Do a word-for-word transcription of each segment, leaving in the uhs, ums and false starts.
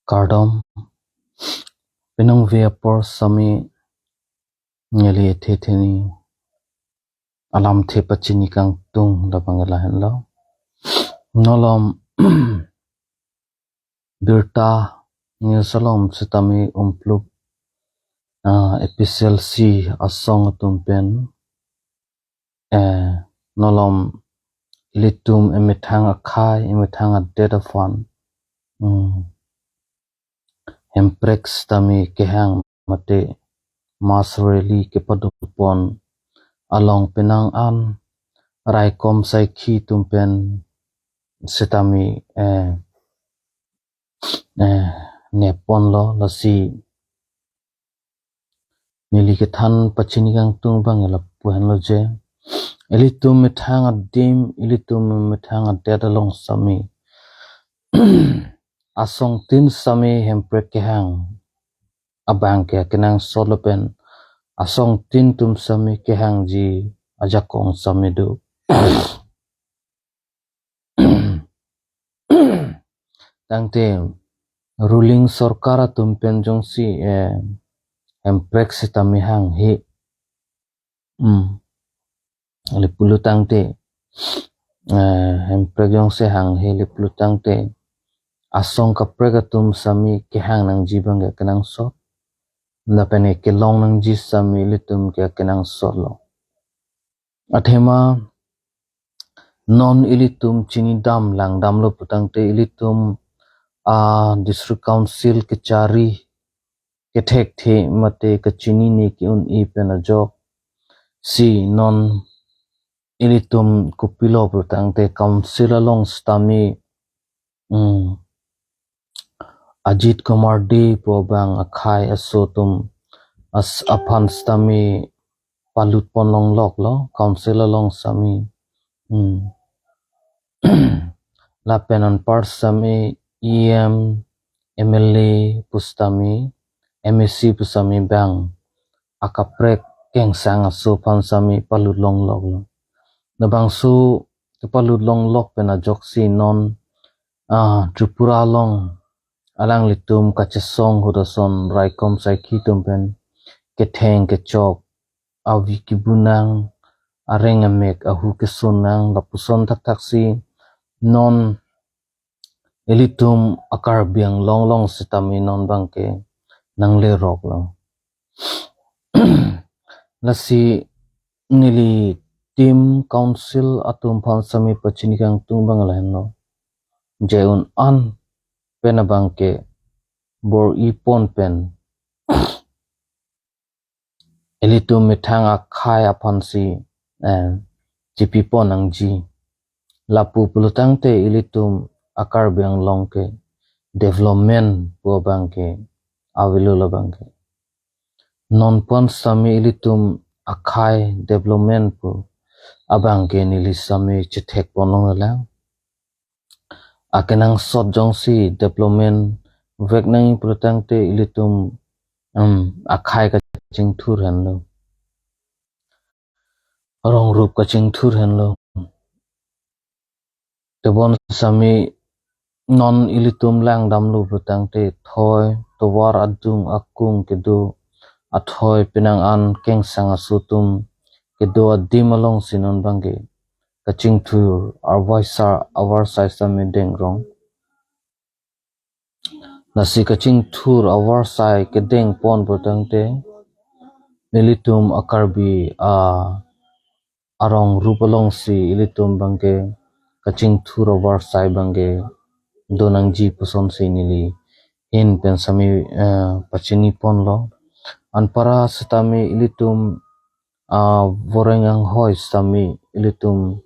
Kardom. Penang ve apor sami neli ethe theni alamthe pachini kangtung labang lahenlo. Nolom birta news along sitame umplup, ah, A P C L C asong atum pen, eh, nolom ilitum emethang akhai, emethang adet aphan, hmm, hemprek sitame kehang mate mass rally kepadopon along penang an raikom saikhi atum pen sitame, eh, eh, neponlo. Lasi neli kethan pachini kangtung abang lapu henlo je, ilitum methang adim, ilitum methang adet along sami asongtin sami hemprek kehang abang ke kenangsot lapen asongtin atum sami kehangji ajakong sami do. Tangte ruling sorkar atum pen jongsi, eh, hemprek sitame hanghe. Hmm. Lapulo tangte, eh, hemprek jongsi hanghe lapulo tangte, asong kaprek atum sami kehang nangji abang ke kenangsot. Lapen kelong nangji sami ilitum ke kenangsotlo. Athema non ilitum chinidam langdamlo putangte ilitum, ah, District Council kechari kethekthe mate kachinine ke-un-e pen ajoksi non ilitum kopilo putangte council along sitame, hmm, Ajit Kumar Dey pu abang akhai aso atum as aphan sitame palutpon longloklo council along sami. Hmm. Lapen anpar sitame E M, M L A pu sitame, M A C pu sitame abang akaprek kengsang aso aphan sitame palut longloklo. Labangso kepalut longlok pen ajoksi non, ah, Tripura along alanglitum kachesong ahut ason raikom saikhi atum pen ketheng kechok, avi kebunang, areng amek ahu kesonnang, lapuson thakthaksi non ilitum a-Karbi Anglong along sitame non abang ke nangleroklo. Lasi nelitum council atum aphan sami pachini kangtung abang lahenlo. Je un-an pen abang ke bor-ipon pen ilitum methang akhai aphansi, eh, chipipon nangji. Lapu pulo tangte ilitum a-Karbi Anglong ke development pu abang ke avelo labang ke. Non pu-an sami ilitum akhai development pu abang ke neli sami chethekpon longlelang. Akenangsot jongsi development vek nangji pulo tangte ilitum, um, akhai kachingthur henlo. Rong rup kachingthur henlo. Tebon sami non ilitum langdamlo pulo tangte thoi tovar adung akung kedo athoi penang an kengsang aso atum kedo adim alongsi non abang ke kachingthur avarsai, avarsai sami dengrong. Lasi kachingthur avarsai kedengpon pulo tangte ilitum a-Karbi a, arong rup alongsi ilitum abang ke kachingthur avarsai abang ke do nangji pusonsi neli ahin pen sami, eh, pachiniponlo. Anpara sitame ilitum, ah, voreng anghoi sitame ilitum,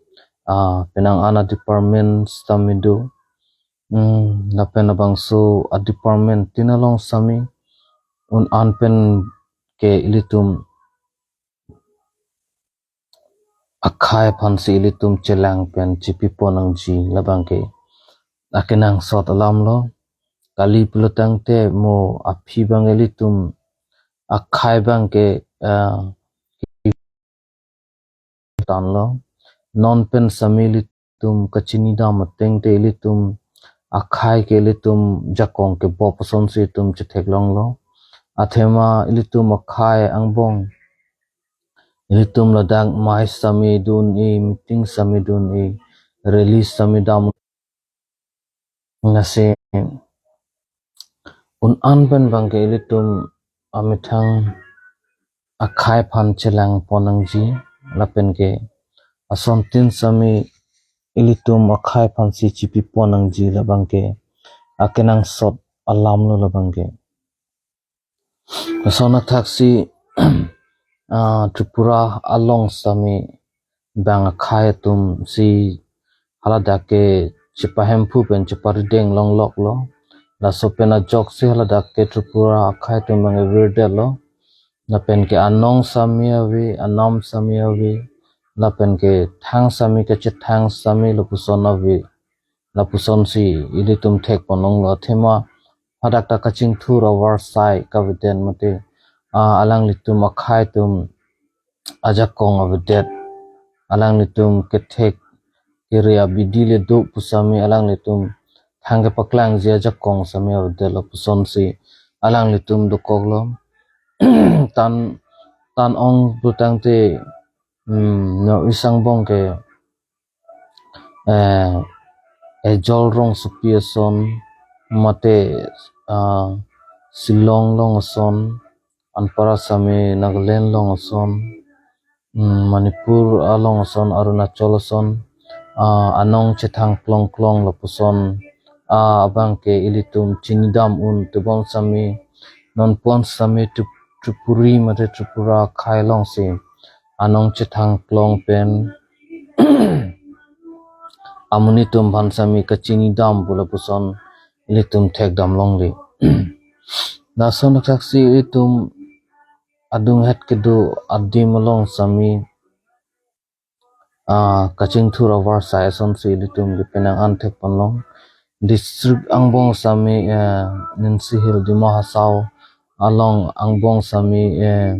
ah, penang an a-department sitame do. Hmm, lapen labangso a-department tin along sami un-an pen ke ilitum akhai aphansi ilitum chelang pen chipipon nangji labang ke akenangsot alamlo. Kali pulo tangte mo aphi abang ilitum akhai abang ke, ah, tanlo. Non pen sami ilitum kachinidam ateng te ilitum akhai ke ilitum jakong kebop asonsi itum chetheklonglo. Athema ilitum akhai angbong, ilitum ladak mai sitame do-un-e, meeting sitame do-un-e, rally sitame dam. Lasi un-an pen abangke ilitum amethang akhai aphan chelangpon nangji, lapen ke asontin sitame ilitum akhai aphansi chipipon nangji, labangke akenangsot alamlo labangke. Lason athaksi, ah, Tripura along sitame bang akhai atumsi haladak ke chepahemphu pen cheparideng longloklo. Laso pen ajoksi haladak ke Tripura akhai atum abangke virdetlo. Lapen ke anong sitame ave, anam sitame ave, lapen ke thang sitame, kachethang sitame lapuson ave. Lapusonsi ilitum thekponlonglo. Athema hadak ta kachingthur avarsai kavedet mate, ah, alanglitum akhai atum ajakong avedet, alanglitum kethek kere abidi le do pu sitame alanglitum thang kepaklangji ajakong sitame avedet, lapusonsi alanglitum dokoklo. Tan, tan ong pulotangte, hmm, North East angbong ke, eh, Ajol rongsopi ason, mate, ah, Shillong along ason, anparta sitame Nagaland along ason, mm, Manipur along ason, Arunachal ason, ah, anong chethang klongklong lapuson, ah, abangke ilitum chinidam un, tebon sitame, nonpon sitame Trip-, Tripuri mate Tripura akhai alongsi anong chethang klong pen amonit atum aphan sitame kachinidam pu lapuson ilitum thekdam longle. Lason athaksi ilitum adunghet kedo adim along sitame, ah, kachingthur avarsai asonsi ilitum ke penang an thekponlong. District angbong sitame, eh, Ninsi Hills, Dima Hasao along angbong sitame, eh,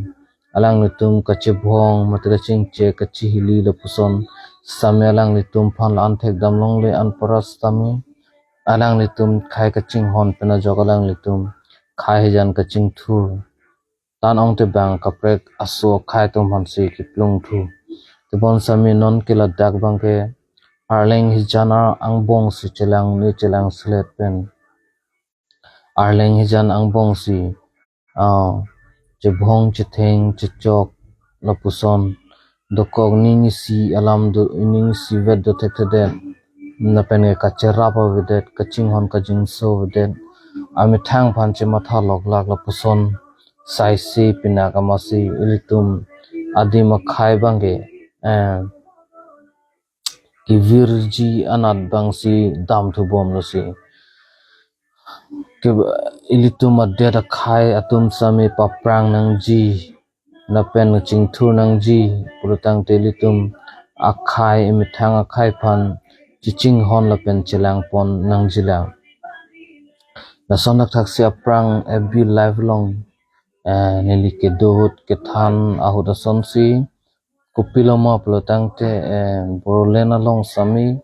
alanglitum kachebhong mate kachingche kachihili lapuson sitame alanglitum aphan la-an thekdam longle. Anparta sitame alanglitum khei kachinghon pen ajok alanglitum khei hijan kachingthur. Tan ong te bang kaprek aso akhai atum aphansi kiplung thu. Tebon sitame non ke ladak abangke arleng hijan angbongsi chelang ne chelang selet pen, arleng hijan angbongsi, ah, chebhong chetheng chechok lapuson dokok, ning isi alam do, ning isivet do thekthedet. Lapen ke kacherap avedet, kachinghon kajinso avedet, amethang aphan chematha loklak lapuson saisi pinak amatsi ilitum adim akhai abangke, eh, kevirji anat abangsi damthubomlo si. Ke ilitum adet akhai atum sitame paprang nangji lapen chingthur nangji pulotangte ilitum akhai, emethang akhai aphan chechinghon lapen chelangpon nangjilang. Lason athaksi aphrang F B Live along, eh, neli kedo ahut kethan ahut asonsi, kopiloma pulotangte, eh, Bodoland along sitame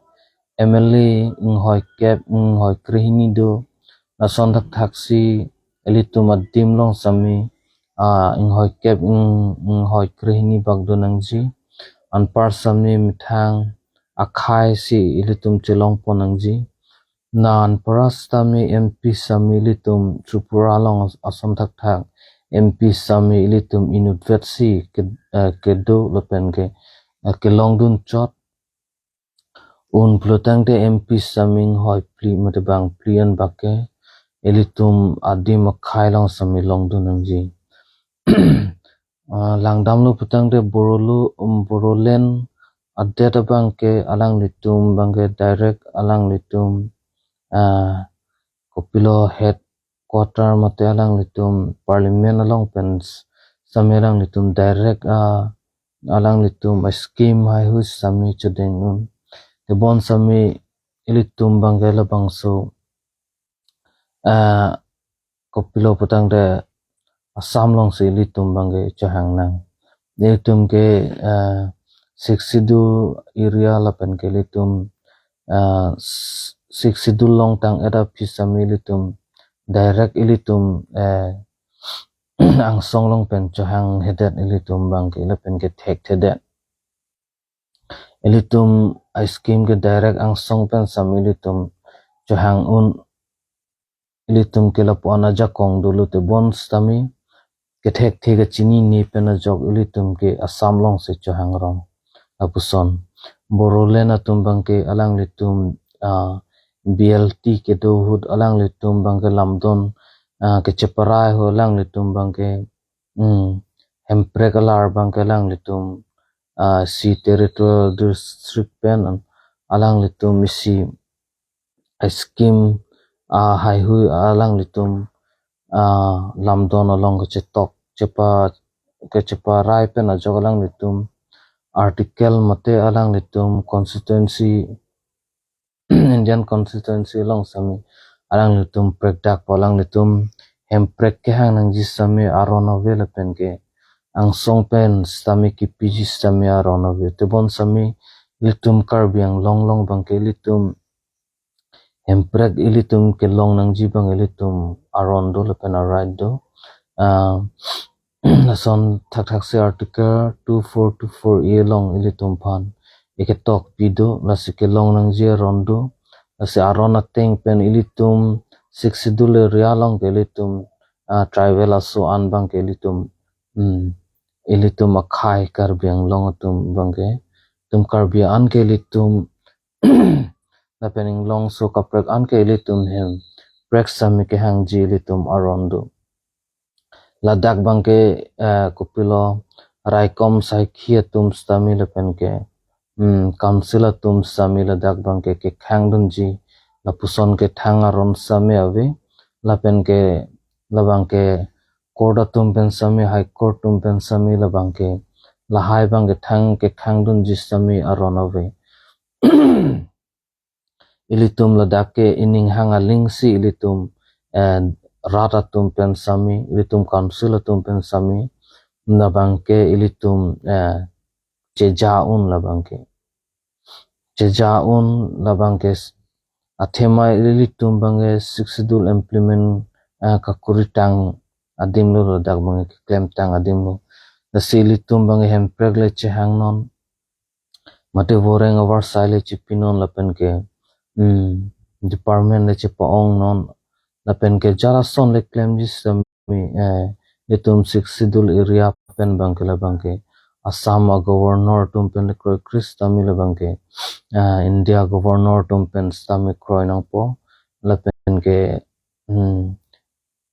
M L A inghoi kep inghoi krehini do. Lason athaksi ilitum adim along sitame, ah, inghoi kep ing-, inghoi krehini bak do nangji. Anparta sitame methang akhai si ilitum chelongpon nangji. Anparta sitame M P sitame ilitum Tripura along as-, ason thakthak M P sitame ilitum inutvetsi ke, eh, kedo lapen ke, eh, kelongdun chot. Un pulotangte M P sitame inghoi phli mate bang phli an bak ke ilitum adim akhai along sitame longdun nangji. Ah, langdamlo pulotangte Borolo, um, Bodoland adet abangke alanglitum abangke direct alanglitum, ah, kopilo headquarter mate alanglitum parliament along pen s-, sitame alanglitum direct, ah, alanglitum scheme haihui sitame chodeng un. Tebon sitame ilitum abangke labangso, ah, kopilo pulotangte Assam alongsi ilitum abangke chohang nang. Ilitum ke, ah, Sixth Schedule area lapen ke ilitum, ah, s-, Sixth Schedule along tang-et aphi sitame ilitum direct ilitum, eh, angsong along pen chohanghedet ilitum abangke lapen kethekthedet. Ilitum a-scheme ke direct angsong pen sitame ilitum chohang un, ilitum ke lapu-an ajakong dolo, tebon sitame kethekthe kachinine pen ajok ilitum ke Assam alongsi chohang rong. Lapuson Bodoland atum abangke alanglitum, ah, B L T kedo ahut alanglitum abangke lamdon, ah, kecheparai ahut alanglitum abangke, hmm, Hemprek alar abangke alanglitum, ah, isi territorial district pen alanglitum isi a-scheme, ah, haihui alanglitum, ah, lamdon along kechetok chepa, kecheparai pen ajok alanglitum article mate alanglitum constituency, Indian constituency along sitame alanglitum prekdak pu alanglitum Hemprek kehang nangji sitame aron ave lapen ke angsong pen sitame kepiji sitame aron ave. Tebon sitame ilitum Karbi Anglong along abangke ilitum Hemprek ilitum kelong nangji abang ilitum aron do lapen a-right do. Ah, lason thakthaksi Article two four two four A along ilitum aphan eketok pido, lasi kelong nangji aron do, lasi aron ateng pen ilitum Sixth Schedule area along ke ilitum, ah, tribal aso an abangke ilitum, hmm, ilitum akhei Karbi Anglong atum abangke, itum Karbi an ke ilitum lapen inglongso kaprek an ke ilitum Hemprek sitame kehangji ilitum aron do. Ladak abangke, eh, kopilo, raikom saikhi atum sitame lapen ke, hmm, council atum sitame ladak abangke kekhangdunji, lapuson kethang aron sitame ave, lapen ke labangke court atum pen sitame, High Court atum pen sitame labangke, lahai abangke thang kekhangdunji sitame aron ave. Ilitum ladak ke ining hang alingsi ilitum, eh, rat atum pen sitame, ilitum council atum pen sitame, labangke ilitum, eh, cheja un labangke. Cheja un labangke s-, athema ilitum abangke Sixth Schedule implement, eh, kakuri tang adim lo, ladak abangke klemtang adim lo. Lasi ilitum abangke Hemprek le chehang non, mate voreng avarsai le chepi non lapen ke, hmm, department le chepa-ong non, lapen ke jara ason le klemji sitame, eh, itum Sixth Schedule area pen abangke labangke Assam a-governor atum pen le kroikre sitame labangke, eh, India governor atum pen sitame kroi nangpo, lapen ke, hmm,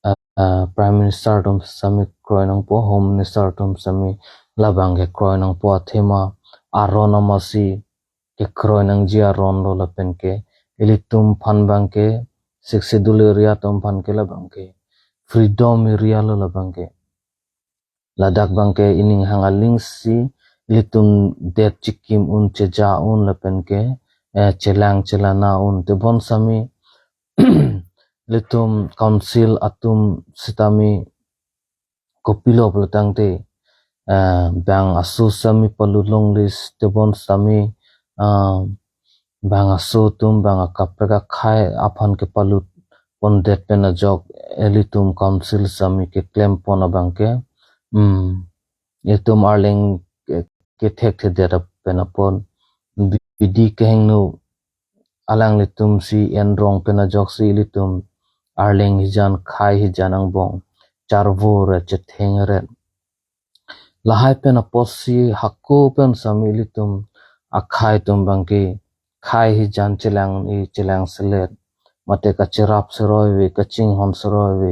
ah, ah, Prime Minister atum sitame kroi nangpo, Home Minister atum sitame labangke kroi nangpo, athema aron amatsi kekroi nangji aron lo lapen ke ilitum aphan abangke, Sixth Schedule area atum aphan ke labangke freedom area lo labangke. Ladak abangke ining hang alingsi ilitum det chikim un, cheja un lapen ke, eh, chelang chelana un. Tebon sitame ilitum council atum sitame kopilo pulo tangte, eh, bang aso sitame palut longle, tebon sitame, ah, bang aso atum, bang akaprek akhei aphan kepalut pondet pen ajok ilitum council sitame keklem pon abangke, hmm, itum arleng ke-, kethekthedet pen apot bidi kehingno alanglitumsi enrong pen ajoksi ilitum arleng hijan, khei hijan angbong charvo ret, chetheng ret. Lahai pen apotsi hako pen sitame ilitum akhei atum abangke khei hijan chelang-i, chelang selet, mate kacherap seroi ave, kachinghon seroi ave,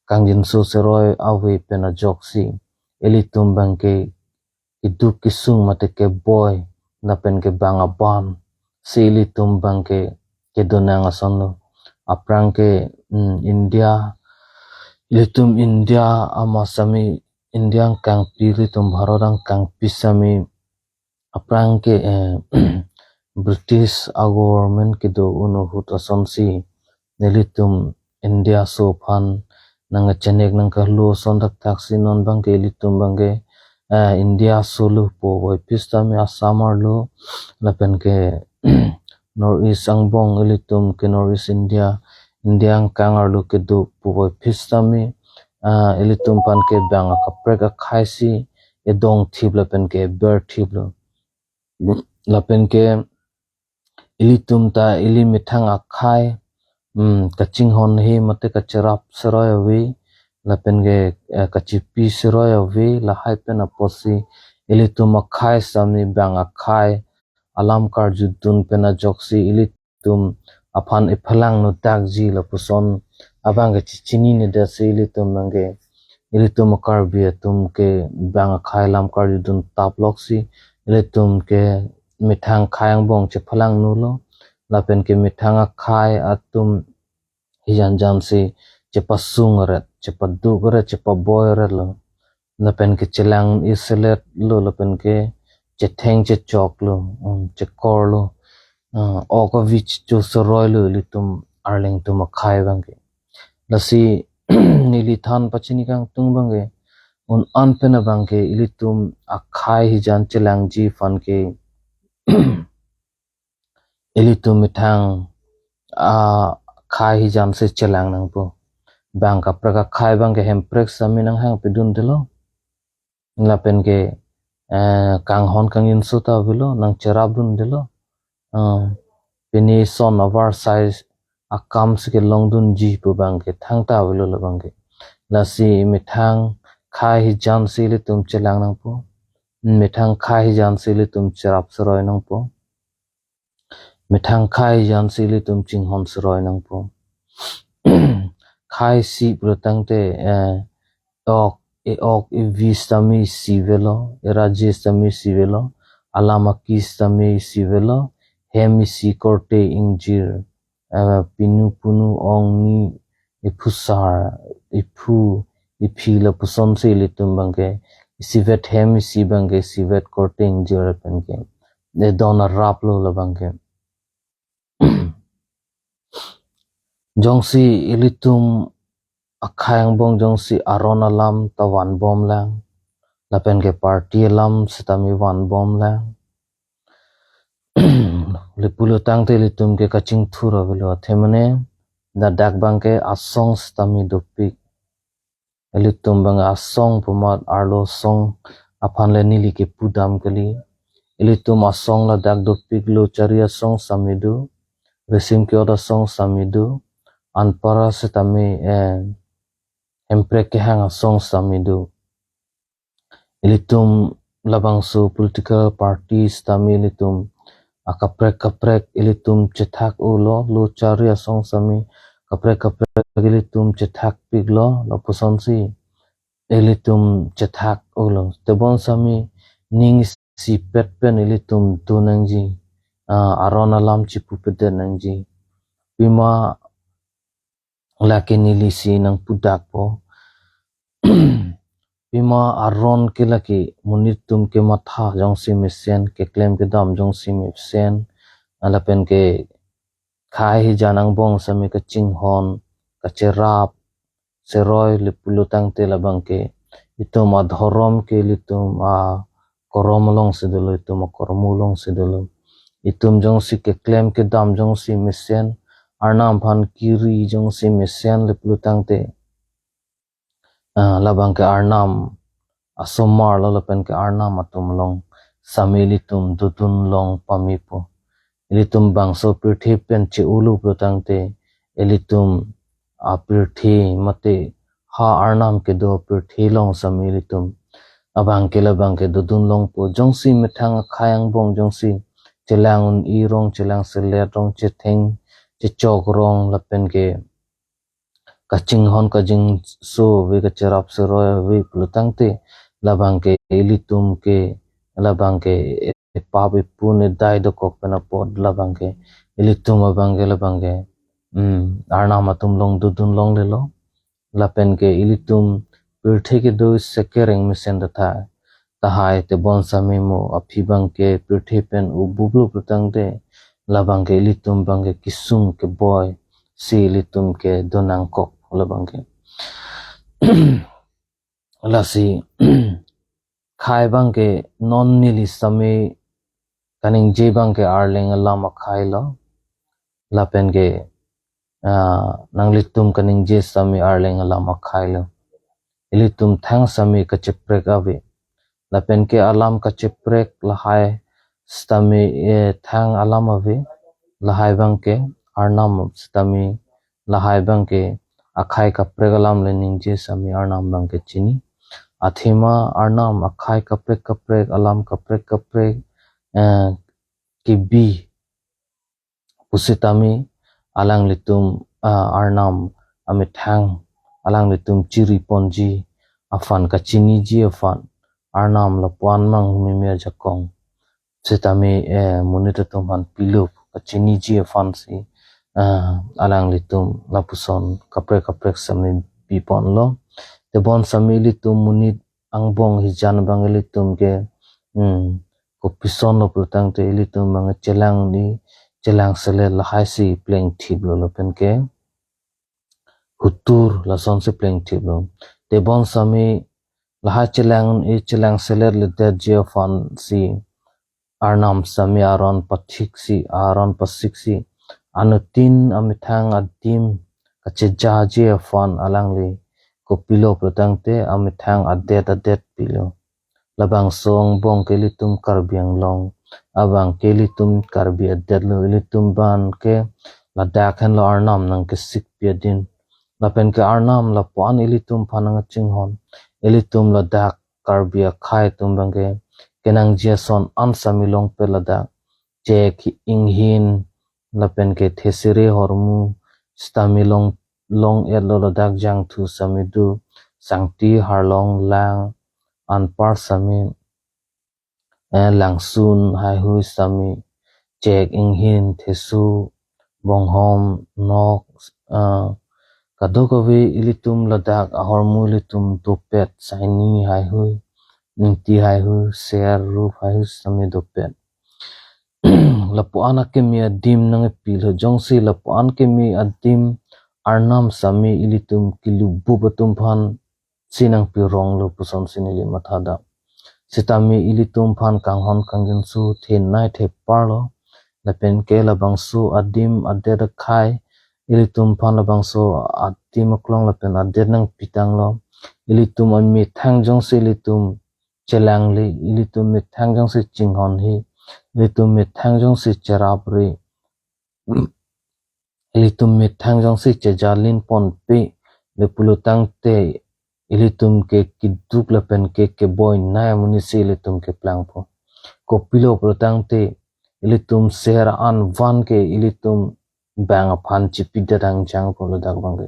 kangjinso seroi ave pen ajoksi ilitum abangke keduk kesung mate keboi lapen ke bang aban si ilitum abangke kedonang ason lo. Aphrang ke, mm, India, ilitum India amat sitame, India angkangpi, ilitum Bharat angkangpi sitame, aphrang ke, eh, British a-government kedo un ahut asonsi nelitum India aso aphan nangchenek nangkehelo ason thakthaksi non abangke ilitum abangke, eh, India aso lo pu avoiphit sitame Assam arlo lapen ke North East angbong ilitum ke North East India, India angkang arlo kedo puvoiphit sitame, ah, ilitum aphan ke bang akaprek akhai si edong thip lapen ke ber thiplo. Lapen ke ilitum ta ili methang akhai, hmm, kachinghon he mate kacherap seroi ave, lapen ke, eh, kachipi seroi ave, lahai pen apotsi ilitum akhai sitame bang akhai alam karjudun pen ajoksi ilitum aphan ephelangno dakji lapuson abang ke chechinine dasi ilitum abang ke, ilitum Karbi atum ke bang akhai alam karjudun tap loksi ilitum ke methang akhai angbong chephelangno lo, lapen ke methang akhai atum hijan jan si chepasung ret, chepaduk ret, chepaboi ret lo. Lapen ke chelang iselet lo, lapen ke chetheng chechok lo, um, chekor lo. Ah, ok avi checho seroi lo ilitum arleng atum akhai abang ke. Lasi neli than pachini kangtung abang ke, un an pen abang ke ilitum akhai hijan chelangji aphan ke ilitum methang, ah, akhai hijan si chelang nangpo. Bang kaprek akhai abang ke Hemprek sitame nanghang pidun delo. Lapen ke, eh, kanghon kangjinso ta avelo, nangcherap dun delo. Ah, pini son avar sai akam si kelong dunji pu abang ke thangta avelo labang ke. Lasi methang akhai hijan si ilitum chelang nangpo. Methang akhai hijan si ilitum cherap seroi nangpo. Methang akhai hijan si ilitum chinghon seroi nangpo. Akhai isi pulo tangte, eh, ok, e-ok evi sitame isi avelo, eraje sitame isi avelo, alam aki sitame isi avelo, hem isi, korte ingjir, eh, pinu punu, ong ni, iphusar, iphu, iphi lapuson si ilitum abang ke, isivet hem isi abang ke, isivet korte ingjir pen ke, edon arap lo labang ke. Jongsi ilitum akhai angbong jongsi aron alam ta vanbom lang, lapen ke party alam sitame vanbom lang, le pulo tangte ilitum ke kachingthur avelo, athe mane ladak abang ke asong sitame dopik. Ilitum abang asong pu amat arlo asong aphan le neli kepudam kali. Ilitum asong ladak dopik, Lochari asong sitame do, Resim Kiot asong sitame do, anpara sitame, eh, Hemprek kehang asong sitame do. Ilitum labangso political party sitame ilitum akaprek kaprek ilitum chethak-o lo, Lochari asong sitame kaprek kaprek ilitum chethakpik lo, lapuson si ilitum chethak-o lo. Tebon sitame ning isipet pen ilitum do nangji, ah, aron alam chipupedet nangji. Pima lake neli si nangpudakpo. Pima aron ke lake monit atum kematha jongsi mesen, keklem kedam jongsi mesen, lapen ke akhai hijan angbong sitame kachinghon, kacherap seroi le pulo tangte labang ke itum adhorom ke ilitum akorom alongsi dolo, itum akormo alongsi dolo. Itum jongsi keklem kedam jongsi mesen, Arnam aphan kiri jongsi mesen le pulo tangte, ah, labang ke Arnam asomar lo lapen ke Arnam atum along sitame ilitum dodun long pamepo. Ilitum bangso pirthe pen che-olo pulo tangte, ilitum apirthe mate ha Arnam kedo pirthe along sitame ilitum abang ke labang ke dodun longpo. Jongsi methang akhai angbong jongsi chelang un-e rong, chelang selet rong, chetheng chechok rong lapen ke kachinghon kajinso ave, kacherap seroi ave pulo tangte, labang ke ilitum ke, labang ke epap epun edai dokok pen apot labang ke ilitum abang ke labang ke, hmm, Arnam atum along dodun longlelo. Lapen ke ilitum pirthe kedo sekereng mesen ta tha, tahai tebon sitame mo aphi abang ke pirthe pen ubup lo pulo tangte, labang ke ilitum abang ke kesung keboi si ilitum kedo nangkok labang ke. Lasi akhai abang ke non neli sitame kaningje abang ke Arleng alam akhai lo. Lapen ke, ah, nanglitum kaningje sitame Arleng alam akhai lo. Ilitum thang sitame kacheprek ave. Lapen ke alam kacheprek lahai sitame, eh, thang alam ave. Lahai abang ke Arnam sitame lahai abang ke akhai kaprek alam le ningje sitame Arnam abang ke chini. Athema Arnam akhai kaprek kaprek, alam kaprek kaprek, eh, kebi pusitame alanglitum, ah, Arnam amethang alanglitum chiri ponji aphan, kachiniji aphan, Arnam lapu-an mang meme ajakong sitame, eh, monit atum aphan pilo kachiniji aphan si, ah, alanglitum lapuson kaprek kaprek sitame biponlo. Tebon sitame ilitum monit angbong hijan abang ilitum ke, hmm, kopison lo pulotangte ilitum abang chelang ni, chelang selet lahai si plengthip lo, lapen ke hutur lason si plengthip lo. Tebon sitame lahai chelang ni, chelang selet ledetji aphan si Arnam sitame aron pathik si, aron pasik si, anuttin amethang adim kachejaji aphan alangli kopilo pulotangte amethang adet adet pilo. Labangso angbong ke ilitum Karbi Anglong abang ke ilitum Karbi adet lo, ilitum abang ke ladak henlo Arnam nangkesikpi adim. Lapen ke Arnam lapu-an ilitum aphan nangchinghon. Ilitum ladak Karbi akhai atum abang ke kenangji ason an sitame longpet ladak. Chek, inghin, lapen ke thesere, hormu sitame long, long-etlo ladak, jangthu sitame do, sangti, harlong, lang, anpar sitame, eh, langsun haihui sitame, chek, inghin, thesu, bonghom, nok, eh, kadokave ilitum ladak ahormu ilitum dopet, saini haihui, ingti haihui, ser, rup haihui sitame dopet. Lapu-an akeme adim nangpilo, jongsi lapu-an keme adim Arnam sitame ilitum kilubup atum aphan si nangpirong lo puson si neli mathadam. Sitame ilitum aphan kanghon kangjinso thenei theparlo. Lapen ke labangso adim adet akhai ilitum aphan labangso adim aklong lapen adet nangpitanglo. Ilitum amethang jongsi ilitum chelangli, ilitum methang jongsi chinghonhe, ilitum methang jongsi cherapre, ilitum methang jongsi chejalin ponpe le pulotangte, ilitum ke keduk lapen ke keboi nai amonit si ilitum keplangpo. Kopilo pulotangte, ilitum ser an van ke ilitum bang aphan chipidet angjangpo ladak abang ke.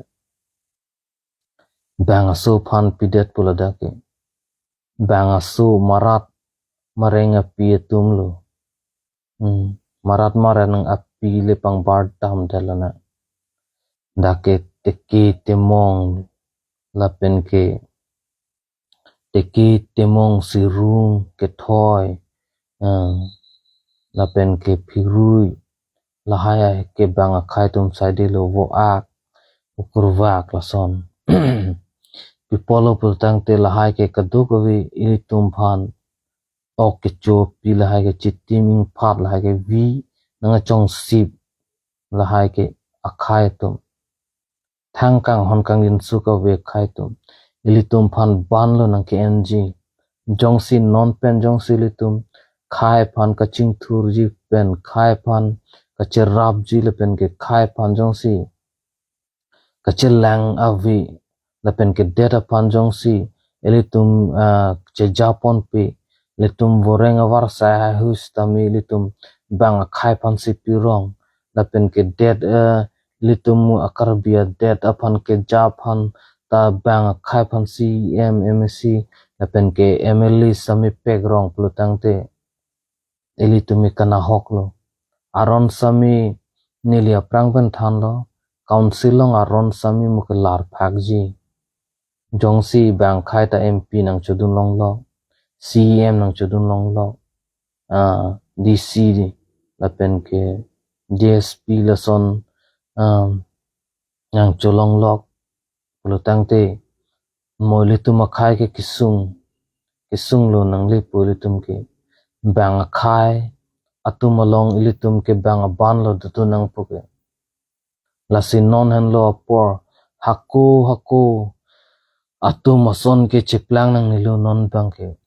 Bang aso aphan pidetpo ladak ke. Bang aso marat mareng api atum lo. Hmm. Marat mareng api le pangbar damdet lana. Dak ke teke temong lapen ke teke temong, sirung, kethoi, eh, lapen ke phirui, lahai ke bang akhai atum saidelo, vo-ak, ukurvak lason. Pi apotlo pulotangte lahai ke kadokave ilitum aphan ok kechopi, lahai ke chitim ingphat, lahai ke vi nangchongsip, lahai ke akhai atum. Thang kanghon kangjinso kave akhai atum. Ilitum aphan banlo nangke-enji. Jongsi non pen jongsi ilitum khei aphan kachingthurji pen, khei aphan kacherapji lapen ke khei aphan jongsi kachelang ave lapen ke det aphan jongsi ilitum, ah, cheja ponpe, ilitum voreng avarsai haihui sitame ilitum bang akhai aphan si pirong, lapen ke det, eh, ilitum a-Karbi adet aphan keja aphan ta bang akhai aphan C E M, M A C, lapen ke M L A sitame pekrong pulotangte ilitum ke kanahoklo. Aron sitame neli aphrang pen thanlo, council along aron sitame mo kelar phakji. Jongsi bang akhai ta M P nangchodun longlok, C E M nangchodun longlok, ah, D C lapen ke D S P lason, ah, nangcholonglok pulotangte, mo ilitum akhai ke kesung, kesunglo nanglepo ilitum ke. Bang akhai atum along ilitum ke bang abanlo dothu nangpo ke. Lasi non henlo apor hako hako atum ason ke cheplang nangnelo non abangke.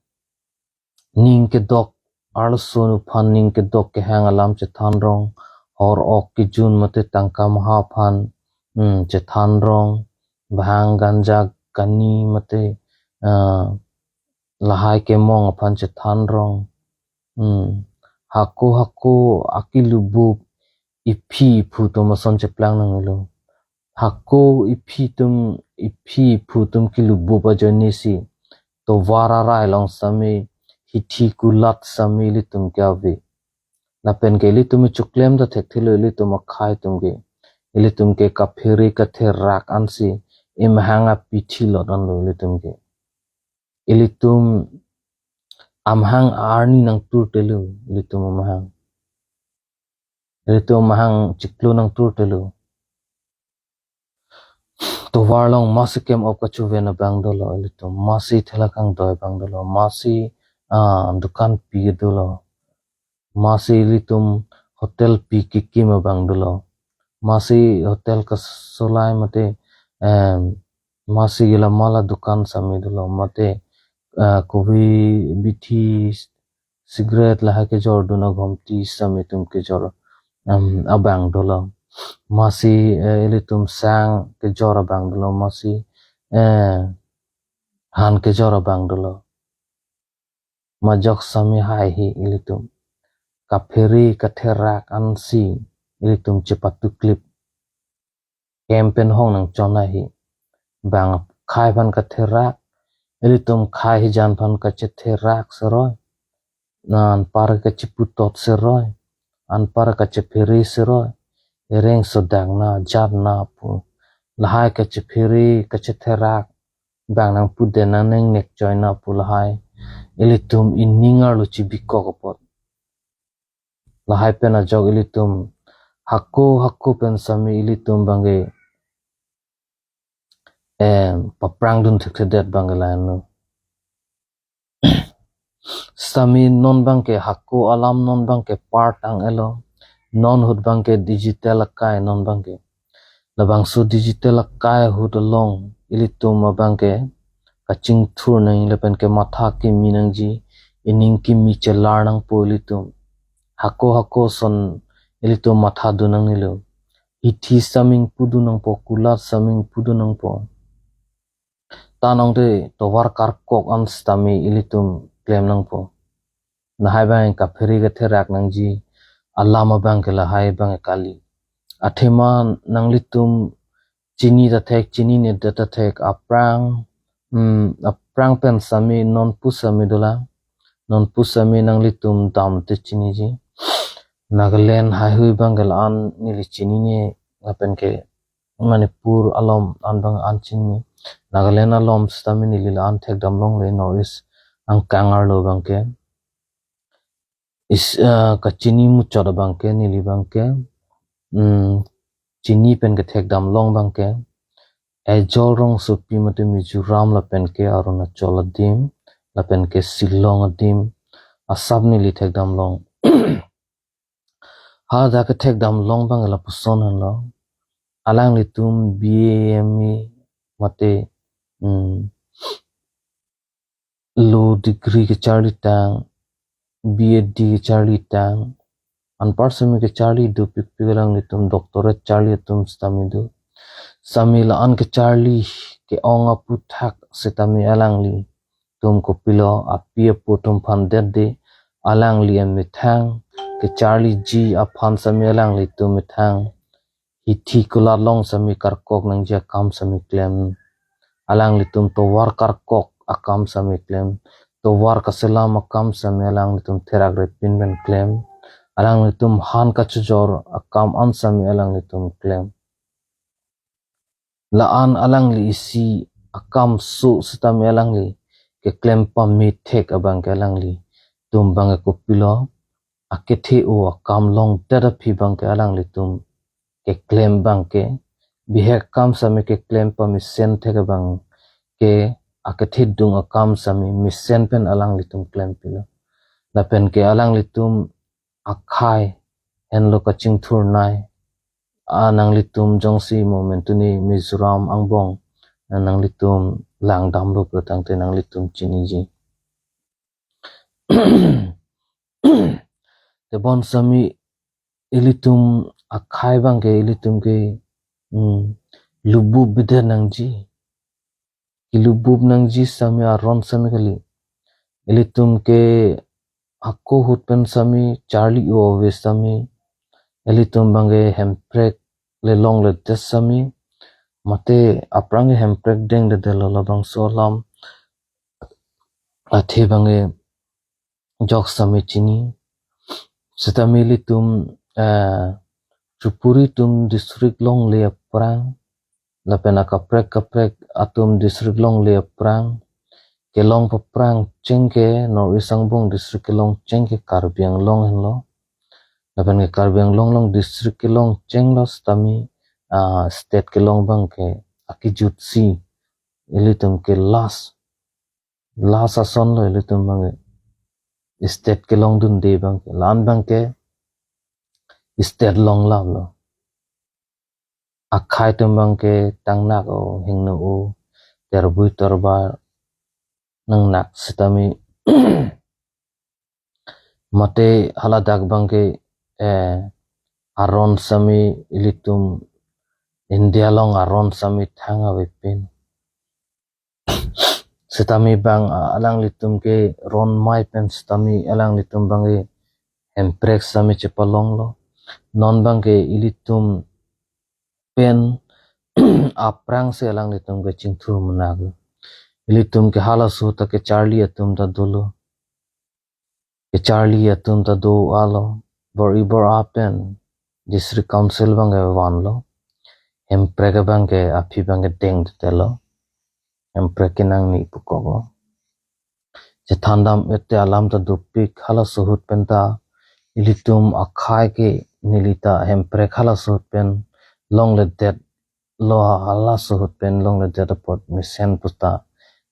Ning kedok arloso aphan ning kedok kehang alam chethan rong, hor ok kejun mate tangka maha aphan, hmm, chethan rong, bhang ganja kani mate, ah, lahai kemong aphan chethan rong. Hmm. Hako hako akilubup iphi iphu atum ason cheplang nangnelo. Hako iphi atum, iphi iphu atum kilubup ajoine si tovar arai along sitame, hithi kulat sitame ilitum ke ave. Lapen ke ilitum choklem ta thekthelo, ilitum akhai atum ke. Ilitum ke kaphere katherak ansi emahang apithi lot anlo ilitum ke. Ilitum amahang arni nangturtelo, ilitum amahang. Ilitum amahang chiklo nangturtelo. Tovar along masi kem-op kachuven abang dolo ilitum, masi thela kangdoi abang dolo, masi, ah, dukan pi dolo, masi ilitum hotel pi kekim abang dolo, masi hotel kasolai mate, em, masi gila mala dukan sitame dolo, mate, ah, kovi bithi cigarette lahai kejordun agomti sitame itum kejor, em, abang dolo. Masi, eh, ilitum sang kejor abang dolo, masi, eh, han kejor abang dolo. Majok sitame haihe ilitum. Kaphere katherak ansi ilitum chepatuklip. Kem pen hong nangchon ahi. Bang akhai aphan katherak, ilitum akhai hijan aphan kachetherak seroi. Na anpar kacheputot seroi. Anpar kachephere seroi. Ereng sodak na, jat na pu. Lahai kachephere, kachetherak. Bang nangpuden nang nengnek choi na pu lahai. Ilitum ining arlo chibikok apot. Lahai pen ajok ilitum hako hako pen sitame ilitum abangke, em, paprangdun thekthedet abangke lahenlo. Sitame non abangke hako alam, non abangke part ang-elo. Non ahut abangke digital akai non abangke. Labangso digital akai ahut along ilitum abangke kachingthur nang lapen ke matha kimi nangji, ining kimi chelar nangpo ilitum. Hako hako ason ilitum mathadun nangnelo. Hithi sitame ingpudun nangpo, kulat sitame ingpudun nangpo. Ta nong te tovar karkok an sitame ilitum klem nangpo. Lahai abang kaphere katherak nangji alam abangke lahai abang kali. Athema nanglitum chini ta thek, chinine ta thek, aphrang, hmm, aphrang pen sitame nonpu sitame dolang. Nonpu sitame nanglitum dam te chiniji. Nagaland haihui abangke la-an neli chinine lapen ke Manipur along an abang an chinine. Nagaland along sitame neli la-an thekdam longle, North East angkang arlo abangke. Is, eh, kachini muchot abangke neli abangke, hmm, chini pen kethekdam long abangke Aizawl rongsopi mate Mizoram lapen ke Arunachal adim, lapen ke Shillong adim, asap neli thekdam long. Hadak kethekdam long abang lapuson henlo. Alanglitum B A, M A mate, hmm, low degree kecharli tang, B Ed kecharli tang, anpar sitame kecharli dopikpik alanglitum, doctorate charli atum sitame do. Sitame la-an kecharli ke-ong aphuthak sitame alanglitum kopilo, api apo atum aphan det de, alangli amethang kecharliji aphan sitame alanglitum methang hithi kulat along sitame karkok nangji akam sitame klem. Alanglitum tovar karkok akam sitame klem. Tovar kaselam akam sitame alanglitum therak repin pen klem. Alanglitum han kachojor akam an sitame alanglitum klem. La-an alangli isi akam so sitame alangli keklem pamethek abangke alanglitum abangke kopilo, akethe-o akam longdet aphi abangke alanglitum keklem abangke, bihek akam sitame keklem pamesen thek abangke, akethedung akam sitame mesen pen alanglitum klempilo. Lapen ke alanglitum akhai henlo kachingthurnei, a nanglitum jongsi momentum ni Mizoram angbong, a nanglitum langdamlo pulotangte nanglitum chiniji. Tebon sami ilitum akhai abangke ilitum ke, hmm, lubup bida nangji. Kilubup nangji sami aron sami kali. Ilitum ke hako ahut pen sami charli ove sami. Ilitum abangke hemprek le longledet sami. Mate aphrang ke hemprek dengdedetlo labangso alam. Athe abangke jok sami chini. Setame ilitum, eh, Tripuri atum district longle aphrang, lapen akaprek kaprek atum district longle aphrang, kelong paphrang cheng ke North East angbong district kelong cheng ke Karbi Anglong henlo. Lapen ke Karbi Anglong along district kelong chenglo setame, ah, state kelong abangke akejutsi ilitum ke last last asonlo ilitum abangke. State kelongdunde abangke, la-an abangke state longlaplo. Akhai atum abangke tangnak o, hingno o, terbui terbar nangnak setame. Mate haladak abangke, eh, aron sami ilitum India along aron sami thang avepin. Setame bang, ah, alanglitum ke ron mei pen setame alanglitum abangke hemprek sami chepalonglo. Non abangke ilitum pen aphrangsi alanglitum ke chingthur menaklo. Ilitum ke halaso ahut ta kecharli atum ta dolo. Kecharli atum ta do-alo, bor-i bor-a pen district council abangke vanlo. Hemprek abangke aphi abangke dengdetlo. Hemprek kenangji pu koklo. Chethandam-et te alam ta dopik, halaso ahut pen ta ilitum akhai ke neli ta hemprek halaso ahut pen longledetlo, halaso ahut pen longledet apot mesen puta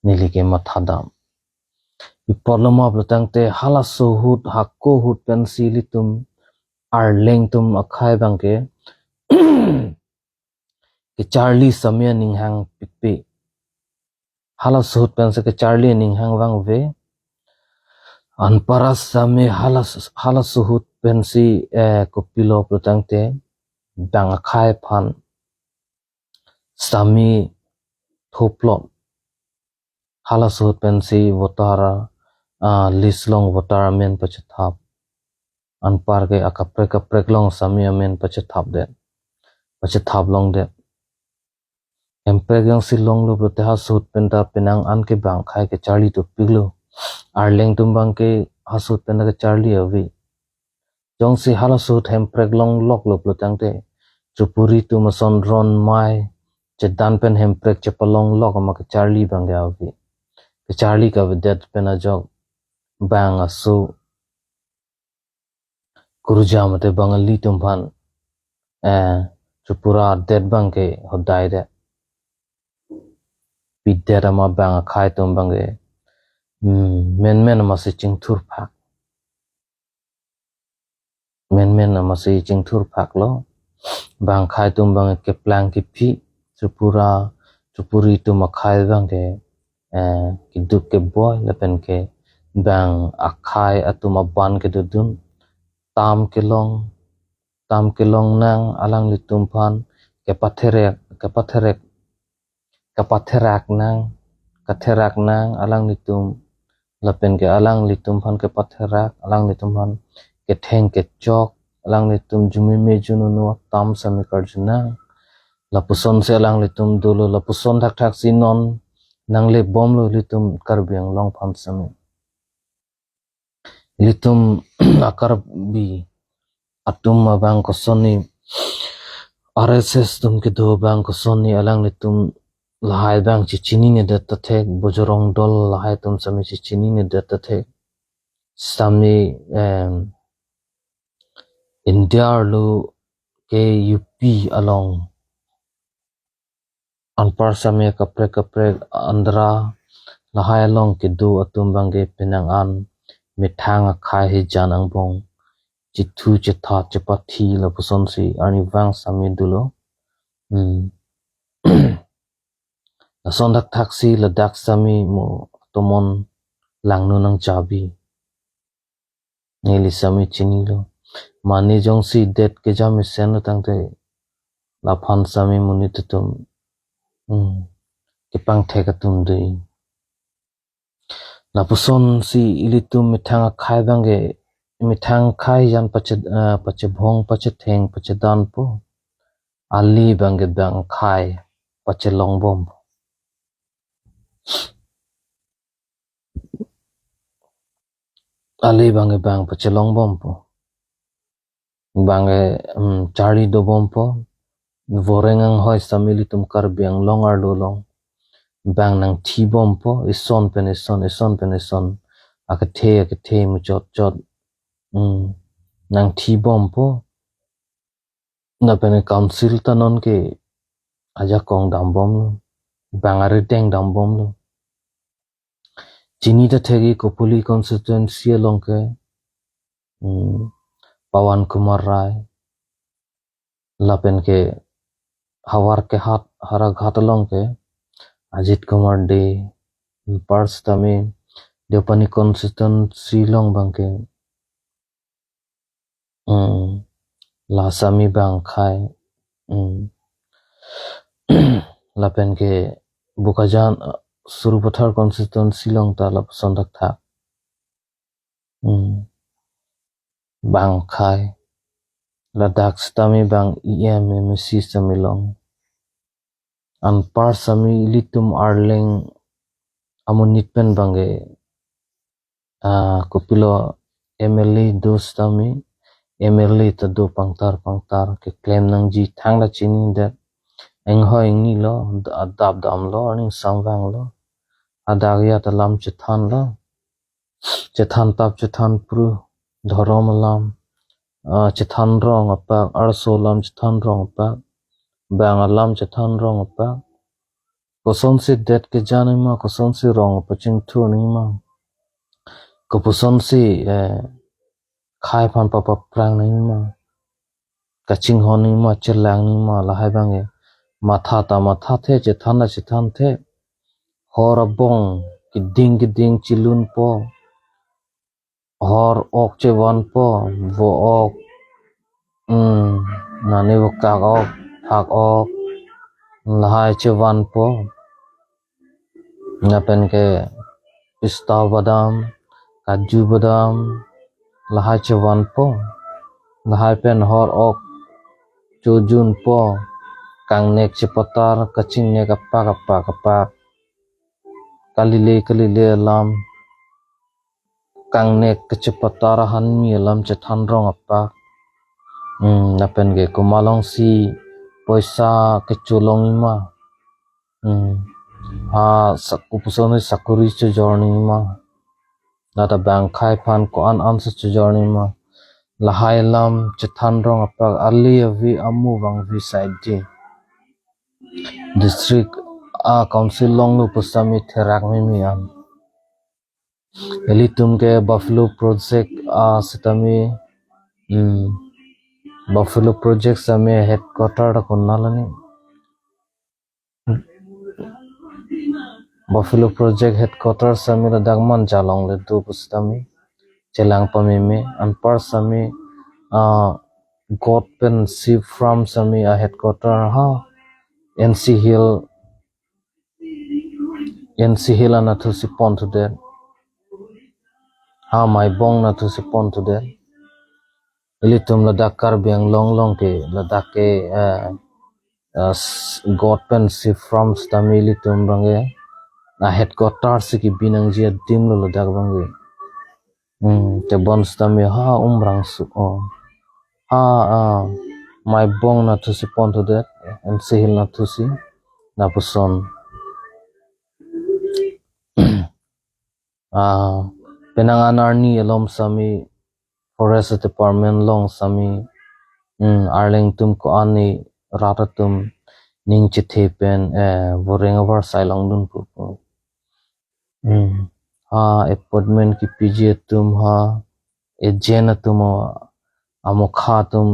neli ke mathadam. Pi apotlo ma pulotangte halaso ahut, hako ahut pensi ilitum Arleng atum akhai abangke kecharli sami aning hangpikpik. Halaso ahut pensi kecharli aning hang vangve. Anpar sami halas-, halaso ahut pensi, eh, kopilo pulotangte bang akhai aphan sami thoplot. Halaso ahut pensi voter, ah, list along voter amen pachethap. Anpar ke akaprek kaprek along sami amen pachethapdet. Pachethap longdet. Hemprek jongsi longlo pulote halaso ahut pen ta penang an ke bang akhai kecharli dopiklo. Arleng atum abangke halaso ahut pen ta kecharli ave. Jongsi halaso ahut hemprek longloklo pulotangte Tripuri atum ason ron mei chedan pen hemprek chepalonglok ama kecharli abangke ave. Kecharli kavedet pen ajok bang aso kurja mate Bangali atum aphan, eh, Tripura adet abangke hodaidet. Pidet ama bang akhai atum abangke, hmm, menmen amasi chingthurphak. Menmen amasi chingthurphaklo. Bang akhai atum abangke keplang kephi, Tripura, Tripuri atum akhai abangke, eh, keduk keboi lapen ke bang akhai atum aban kedodun. Tam kelong, tam kelong nang alanglitum aphan kepatherek, kepatherek, kapatherak nang, katherak nang alanglitum, lapen ke alanglitum aphan kepatherak, alanglitum aphan ketheng kechok, alanglitum jumime jununo tam sami karju nang. Lapusonsi alanglitum dolo, lapuson thakthaksi non nanglebomlo ilitum Karbi Anglong aphan sami. Ilitum a-Karbi atum abang kosonsi, R S S atum kedo abang kosonsi alanglitum lahai abang chechininedet ta thek, Bojrong Dal lahai atum sami chechininedet ta thek. Sami, em, India arlo ke U P along anpar sami kaprek kaprek Andhra lahai along kedo atum abangke penang an methang akhai hijan angbong chethu chethat chepathi lapusonsi arnivang sitame dolo. Hmm. Lason thakthak si ladak sitame mo atomon langno nangchabi. Neli sitame chinilo. Mane jongsi det kejam mesen lo tangte laphan sitame monit atum, hmm, kepangthek atum dei. Lapusonsi ilitum methang akhei abangke, methang akhei jan pache, eh, pachebhong, pachetheng, pachedanpo. Ali abangke bang akhei pachelongbompo. Ali abangke bang pachelongbompo. Bangke, em, charli dobompo. Voreng anghoi sitame ilitum Karbi Anglong arlo along bang nangthibompo, ison pen ison, ison pen ison, akethe akethe muchotchot, em, nangthibompo. Lapen council ta nonke ajakong dambomlo, bang arideng dambomlo. Chini ta thekji Kopili constituency along ke, hmm, Pawan Kumar Rai, lapen ke havar kehat Howraghat along ke Ajit Kumar Dey, anpar sitame Deopani constituency along abangke, hmm, la sitame bang akhei, hmm, lapen ke Bokajan, eh, Sarupathar constituency along ta lapuson thakthak. Hmm. Bang akhei. Ladak sitame bang E M, M A C sitame long. Anpar sitame ilitum Arleng amonit pen abangke, ah, kopilo M L A do sitame, M L A ta do pangtar pangtar, keklem nangji thangta chinidet. Inghoi ingnilo, da-, adap damlo, aning samvanglo. Adak ajat alam chethanlo. Chethan tap chethan phru, dhorom alam, ah, chethan rong apak, arso alam chethan rong apak, bang alam chethan rong apak. Kosonsi det keja nangma, kosonsi rong pachingthur nangma, kopusonsi, eh, akhei aphan papaprang nangma, kachinghon nangma, chelang nangma, lahai abangke matha ta mathathe, chethan ta chethanthe. Hor abong keding keding chelunpo, hor ok chevanpo, vo ok, hmm, mane vokak ok, phak ok, lahai chevanpo. Lapen ke pista badam, kaju badam, lahai chevanpo. Lahai pen hor ok chojunpo, kangnek chepatar, kachingnek apak apak apak, kalile kalile alam, kangnek kachepatar ahanmi alam chethan rong apak. Hmm, lapen ke komat alongsi poisa kecho longji ma. Hmm. Ha sak-, kopuson sakori chojor nangji ma. Lata bang akhei aphan ko-an ansi chojor nangji ma. Lahai alam chethan rong apak, ali avi amu vangvi saidi. District a council longlo pu sitame therak mimi an. Ilitum ke Buffalo Project a sitame, hmm, Buffalo Project sitame headquarter ta konat lo ni. Buffalo Project headquarter sitame ladak Manja along le do pu sitame chelang pameme, anpar sitame, ah, goat pen sheep farm sitame a headquarter ha N C Hill, N C Hill anatthu si ponthudet. Ha Maibong anatthu si ponthudet. Ilitum ladak Karbi Anglong along ke ladak ke, eh, eh, s-, goat pen sheep farm sitame ilitum abangke a headquarter si kebi nangji adim lo ladak abangke. Hmm, tebon sitame ha Umrangso o. Ha, ah, Maibong anatthu si ponthudet, N C Hill anatthu si, lapuson. Ah, penang an arni along sitame Forest Department along sitame, hmm, Arleng atum ko-an ni rat atum ning chethe pen, eh, voreng avarsai longdun pu pu. Hmm. Ha appointment kepiji atum ha agent atum a, amokha atum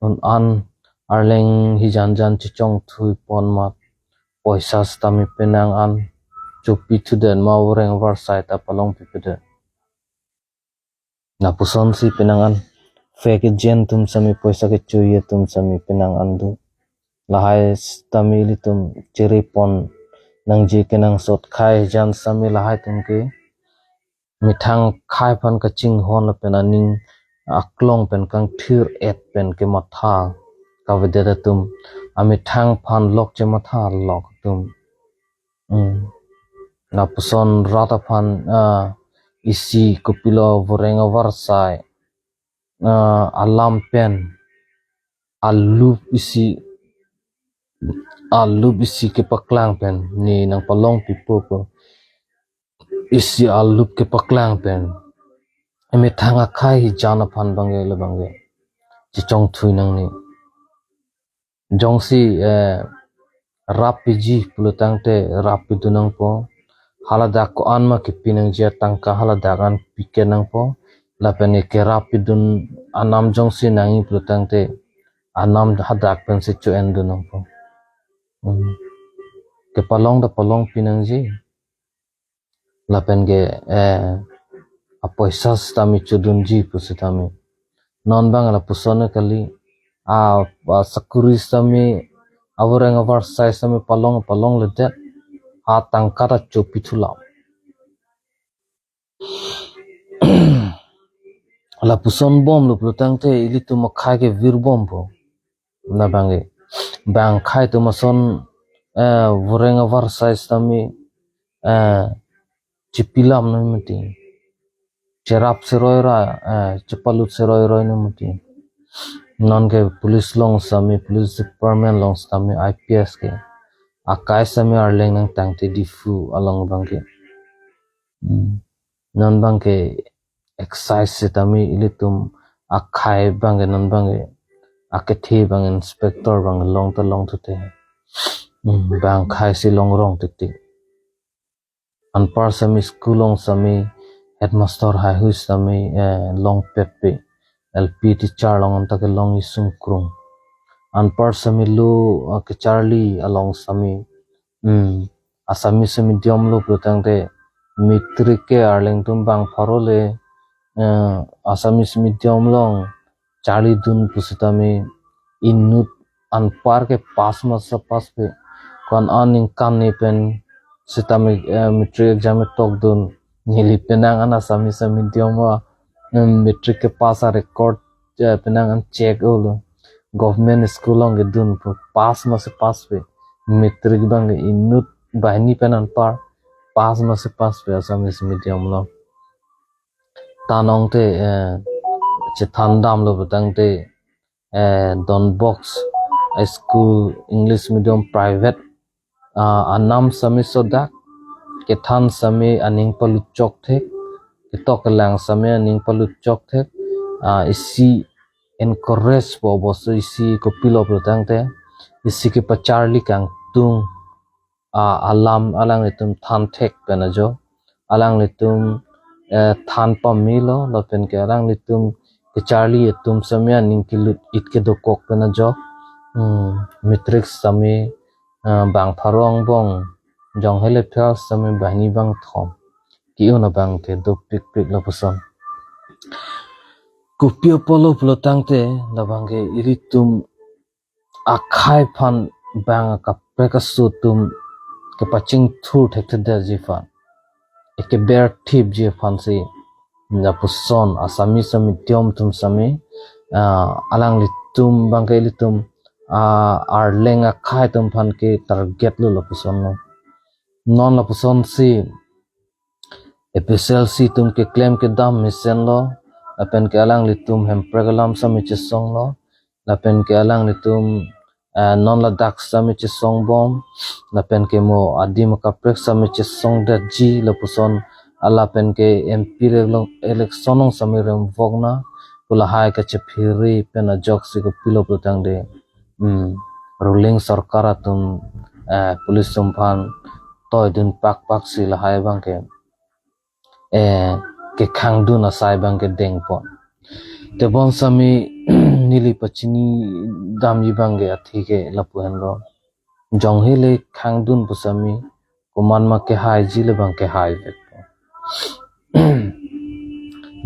un an arleng hijan jan chechongthui pon amat poisa sitame penang an chopi thudet ma, voreng varsai ta palong pipedet. Lapuson si penang an fake agent atum sitame, poisa kechoji atum sitame penang an do. Lahai sitame ilitum chere pon nangji, kenangsot akhai jan sitame lahai atum ke methang akhai aphan kachinghon lapen aning aklong pen kangthir-et pen kematha kavedet atum, amethang aphan lok chematha lok atum. Hmm. Lapuson rat aphan, ah, isi kopilo voreng avarsai, ah, alam pen, alup isi, alup isi kepaklang pen ne nangpalong pipo ko. Isi alup kepaklang pen emethang akhai hijan aphan abangke labangke chechongthui nangne. Jongsi, eh, rap piji pulotangte rap pidun nangpo. Haladak ko-an ma kepi nangji atangka haladak an pike nangpo. Lapen ke rap pidun anam jongsi nangji pulotangte anam hadak pensi cho-endun nangpo. Hmm. Kepalong ta palong pi nangji. Lapen ke, eh, apoisa sitame chodunji pu sitame. Non abang lapuson kali, a, asakuri sitame, avoreng avarsai sitame palong palongledet, atangka ta chopi thulam. Lapuson bomlo pulotangte ilitum akhai ke vir bompo. Labangke bang akhai atum ason, eh, voreng avarsai sitame, eh, chepilam non mati. Cherap seroi ra, eh, chepalut seroi roi non mati. Non ke police along sitame, police department along sitame, I P S ke akai sitame arleng nangtangte Diphu along abangke. Hmm. Non abangke excise sitame ilitum akhai abangke, non abangke akethe abang inspector abang long ta long thute. Hmm, bang akhai si long rong tiktik. Anpar sitame school along sitame headmaster haihui sitame, eh, longpetpe, L P teacher along anta kelong isungkrung. Anpar sitame lo, eh, kacharli along sitame, hmm, Assamese medium lo pulotangte matric ke arleng atum bang pharo le, eh, Assamese medium along charlidun pusitame inut anpar ke pass masa passpe. Ko-an aningkan ne pen sitame, eh, matric exam tokdun. Neli penang an Assamese medium a, em, matric ke pass a record, eh, penang an check olo. Government school along kedun pu pass masi passpe. Matric abangke inut banghini pen anpar pass masi passpe Assamese medium along. Tanong te, eh, chethan damlo pulotangte, eh, Don Bosco School English medium private, ah, anam sitame sodak, kethan sitame aning palut chokthek, ketok kelang sitame aning palut chokthek, ah, isi encourage po boso isi kopilo pulotangte, isi kepacharli kangtung, ah, alam alanglitum thanthek pen ajo, alanglitum, eh, than pamelo, lapen ke alanglitum kacharli atum sitame aning kelut-it kedokok pen ajo, hmm, matric sitame, eh, bang pharo angbong, jong hele phel sitame banghini bangthom ke-un abangke dopikpik lapuson. Kopi apotlo pulotangte labangke ilitum akhai aphan bang kaprek aso atum kepachingthur thekthedetji aphan, ekeber thipji aphan si lapuson Assamese medium atum sitame, ah, alanglitum abangke ilitum, ah, arleng akhai atum aphan ke target lo lapuson lo. Non lapuson si A P S L C atum keklem kedam mesenlo, lapen ke alanglitum Hemprek alam sitame chesonglo, lapen ke alanglitum, eh, non ladak sitame chesong bom, lapen ke mo adim akaprek sitame chesongdetji lapuson, lapen ke M P re-elong election along sitame remvokna pu lahai kachephere pen ajoksi kopilo pulotangte, hmm, ruling sorkar atum, eh, police atum aphan toidun pakpak si lahai abangke, eh, kekhangdun asai abangke dengpon. Tebon sami neli pachini damji abangke athe ke lapu henlo. Jong hele khangdun pu sami komat ma kehaiji le abang kehai vek.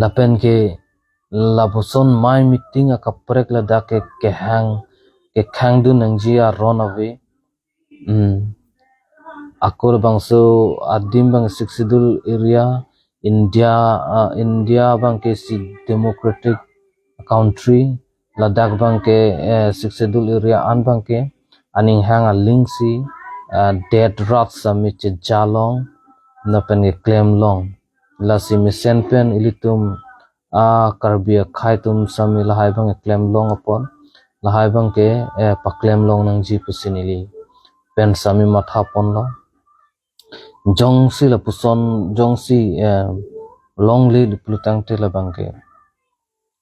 Lapen ke lapuson amei meeting akaprek ladak ke kehang kekhangdun nangji aron ave. Hmm. Ako labangso adim abang Sixth Schedule area, India, ah, India abangke si democratic country, ladak abangke, eh, Sixth Schedule area an abangke aning hang aling si, ah, det rat sami chejalong, lapen keklem long. Lasi mesen pen ilitum a Karbi akhei atum sami lahai abang keklem long apot, lahai abangke, eh, paklem long nangji pusi neli pen sami matha ponlo. Jongsi lapuson, jongsi, eh, longle pulo tangte labangke,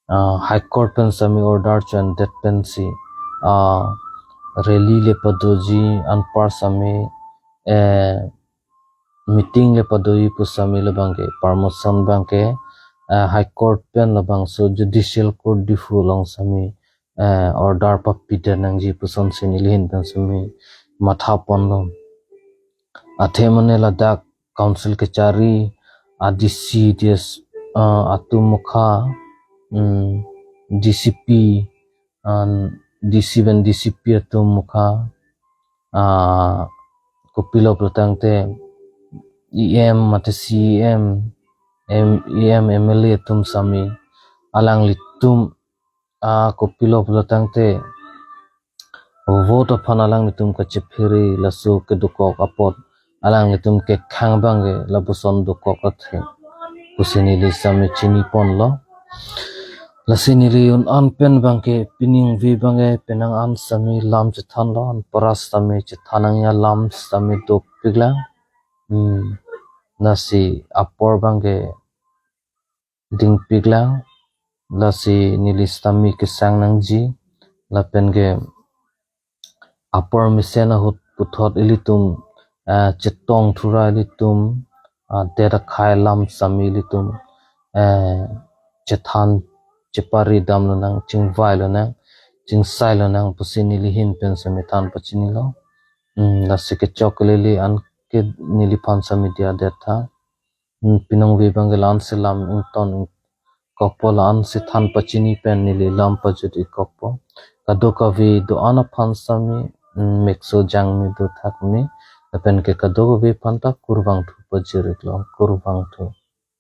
ah, High Court pen sami order cho-endet pensi, ah, rally le padoji anpar sami, eh, meeting le padoji pu sami labangke permission abangke, eh, High Court pen labangso Judicial Court Diphu along sami, eh, order papidet nangji puson si neli ahin pen sami matha ponlo. Athe mane ladak Council kachari a D C, D S, eh, atum mukha, hmm, D C P, an D C pen D C P atum mukha, ah, kopilo pulo tangte E M mate C E M, M, E M, M L A atum sami alanglitum, ah, kopilo pulo tangte vote aphan alanglitum kachephere, laso kedokok apot alanglitum kekhang abangke lapuson dokok athe pusi neli sami chini ponlo. Lasi neli un an pen abangke pining ave abangke penang an sami lam chethanlo, anpar sami chethan nangji alam sami dopiklang. Hmm. Lasi apor abangke dingpiklang. Lasi neli sitame kesang nangji, lapen ke apor mesen ahut puthot ilitum, eh, chetong thura ilitum, ah, det akhei alam sami ilitum, eh, chethan chepari damlonang, chingvailonang, chingsailonang pusi neli ahin pen sami than pachinilo. Hmm, lasi kechok kelele an ke neliphan sami diya det tha. Hmm, pining ave abangke la-an si lam ington ingkokpo, la-an si than pachini pen neli lam pajut ingkokpo. Kadokave do-an aphan sami, hmm, mekso jangmi do thakmi, lapen ke kadokave aphan ta kurvangthu pajir-iklo, kurvangthu.